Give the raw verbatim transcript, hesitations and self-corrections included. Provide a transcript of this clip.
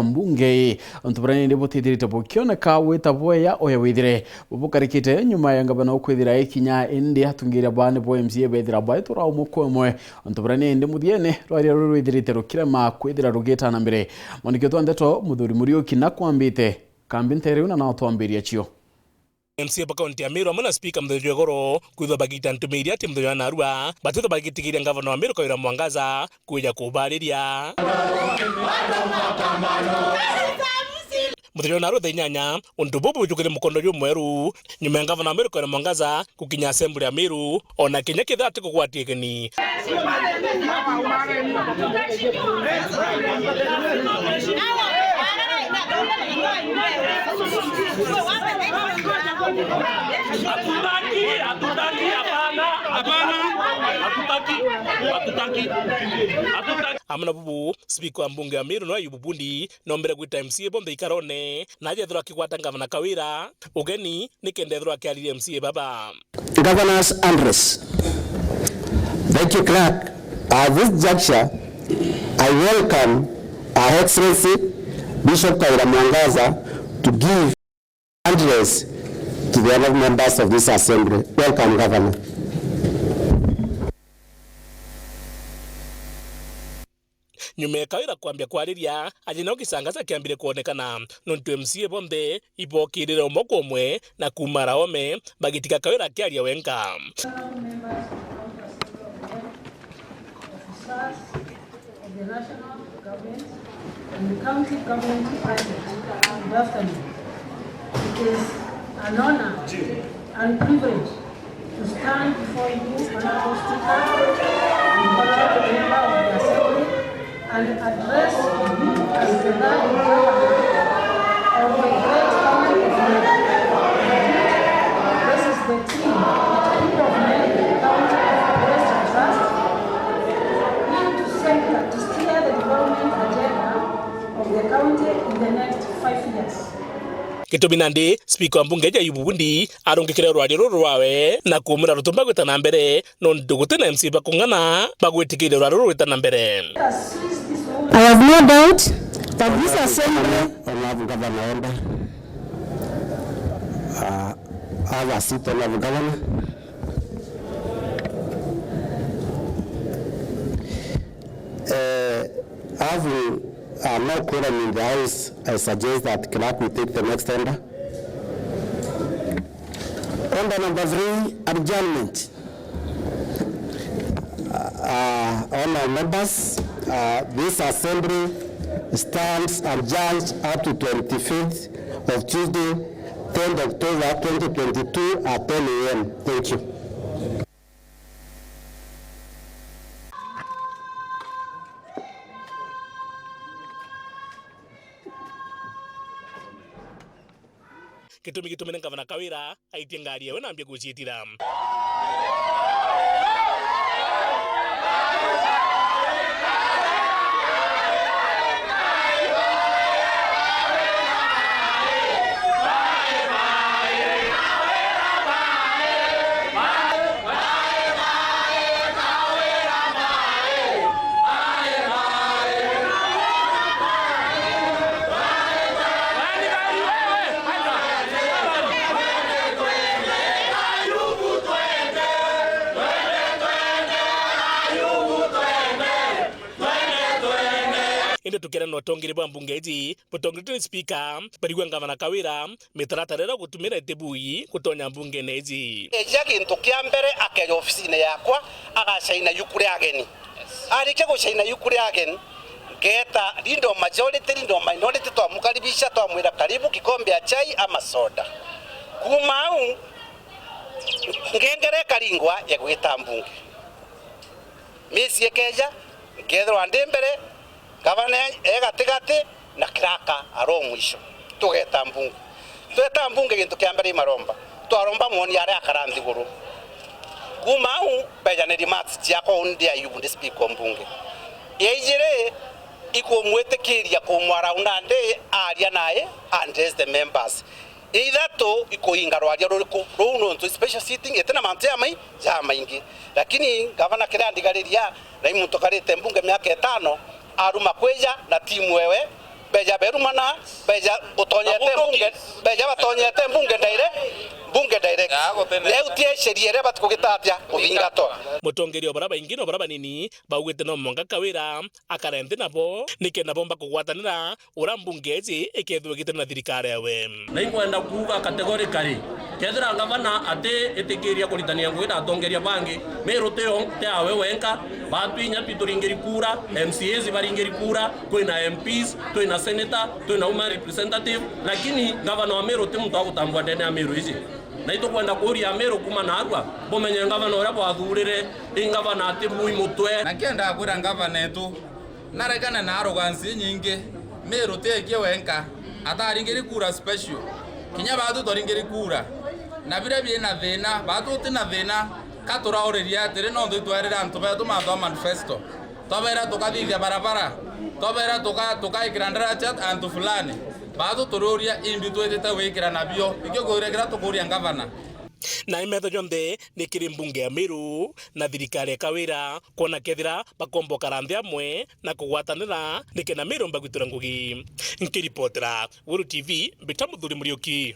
mbunge ii. Untu buria nindi butithirite bukioneka gwita bweya oya withire bubukarikite nyuma ya ngavana ukwithira ikinya, indi atungiria baa nibo M C A bethira baituraumwe kwa imwe. Untu buria nindi muthiene rwaria ruu rwithirite rukirema kwithira rugitana mbere. Mwandiki wetu wa ndeto Muthuri Muriuki nakwambite kambi ntere iu na nautwambiria cio. M C A ba kaunti ya Meru amwe na spika Muthoni Jwegoro kwithwa bagita ntumiri ati muthenya wa narua batithwa bagitigiria ngavana wa Meru Kawira Mwangaza kwija kubariria. Muthenya wa narua thaa inyanya, untu bubu bujukire mukondo jumweru nyuma ya ngavana wa Meru Kawira Mwangaza gukinya assembly ya Meru, ona kinya kethira atikugwatia igeni. Hatutaki, hatutaki, hapana. Hatutaki, hatutaki, hatutaki. Amwe na bubu, spika wa mbunge ya Meru no Ayubu Bundi nombere gwita M C A bonthe ikarone, na aja ethirwa akigwata ngavana Kawira ugeni, nikenda ethirwa akiariria M C A baba. Governor's address. Thank you, Clerk. At this juncture, I welcome Her Excellency Bishop Kawira Mwangaza to give address to the honorable members of this assembly. Welcome, Governor. Nyuma ya Kawira kwambia kwariria, aja nao kicangaca kiambire kwonekana, nontu M C A bonthe ibokirire umwe kwa umwe na kuuma ara oome, bagitiga Kawira akiaria wenka. Of the national government and the county government budget. Good afternoon. It is an honor and privilege to stand before you, Honorable Speaker, and Honorable Member of the Assembly, and address you as the third governor of the great county of Meru. This is the team that people of Meru County have placed trust in to set, to steer the development agenda of the county in the next five years. Gitumi nandi, spika wa mbunge ja Ayubu Bundi arungikire rwaria ruru rwawe na kumwira rutumba gwita na mbere, nontu guti na M C A bakung'ana bagwitikiria rwaria ruru rwita na mbere. I have no doubt that this assembly. Honorable Governor Enda, uh, have a seat, Honorable Governor. Uh, having, uh, no quorum in the House, I suggest that Clerk will take the next order. Order number three, adjournment. Uh, honourable members, uh, this assembly stands adjourned up to twenty-fifth of Tuesday, tenth October twenty twenty-two at ten A M. Thank you. Gitumi gitumire ngavana Kawira aitie ngari yawe na ambia guciitira. Indi tukiaria na utongeri bwa mbunge iji, butongeretwe ni spika, barigua ngavana Kawira, mitaratara iria gutumira iti bui gutonya mbungene iji. Eja gintu kia mbere akeja ofisine yakwa, agacaina yuku ria ageni. Arikia gucaina yuku ria ageni, ngeeta leader of majority, leader of minority, twamukaribisha, twamwira, "Karibu kikombe ya chai ama soda." Kuuma au, ngengere ikaringwa ya gwita mbunge. Mici ikeja, nkethirwa ndi mbere, ngavana e gatigati, na kiraka aro mwisho. Tugeta mbunge. Tweta mbunge, gintu kia mbere i maromba. Twaromba mwoni aria akara nthiguru. Kuuma au, mbeja ni remarks ciakwa uu ndi Ayubu ndi speaker o mbunge. Ya ijiri, ikumwitikiria kumwarauna ndi aria nae, address the members. Ya ithatu, ikuinga rwaria ruriku? Ruu nontu special sitting itina mantu jamai-, jamaingi. Lakini ngavana kiria andigariria, na i muntu ukarite mbunge miaka itano, aruma kwija na timu ewe, Beja berumana, beja utonyete mbunge, beja batonyete mbunge direct, mbunge direct. Neu tie sheria iria bati kugitatia kuthingatwa. Mutongeria o bara baingi no bara banini baugite no mwanka Kawira akare nthi nabo, nikenda bomba kugwatanira uria mbunge iji ikethirwa igitire na thirikari yawe. Na inkwenda kuuga categorically, kethira ngavana ati itikiria kuritania ngugi na atongeria bangi, Meru ti yo, ti awe wenka, baatu inya twi turingiri kura, M C As baringiri kura, kwina M Ps, twina senator, twina woman representative, lakini ngavana wa Meru ti muntu agutambua ndene ya Meru iji. Na itukwenda kuuria Meru kuma naarua, bumenye ngavana uria bwathurire, i ngavana ati bui mutwe. Na nkiendaa kwira ngavana etu, naregane na arrogance inyingi. Meru ti ekie wenka, ataringiri kura special. Kinya baatu twaringiri kura. Na biria biina thina, baatu utina thina, ka turauriria atiri, nontu itwerire antu betu manthu a manifesto. Twabera tukathithia barabara, twabera tuka-, tukaikira ndaraja antu fulani. Baatu turiuria, imbi twitite gwikira nabio? Ikio kiuria kiria tukuuria ngavana. Na imetho jonthe ni kiri mbunge ya Meru na thirikari ya Kawira, kwona kethira bakomba ukara nthi amwe na kugwatanira, nikenda Meru mbagwitura ngugi. Nkiripotera Guru T V, mbita Muthuri Muriuki.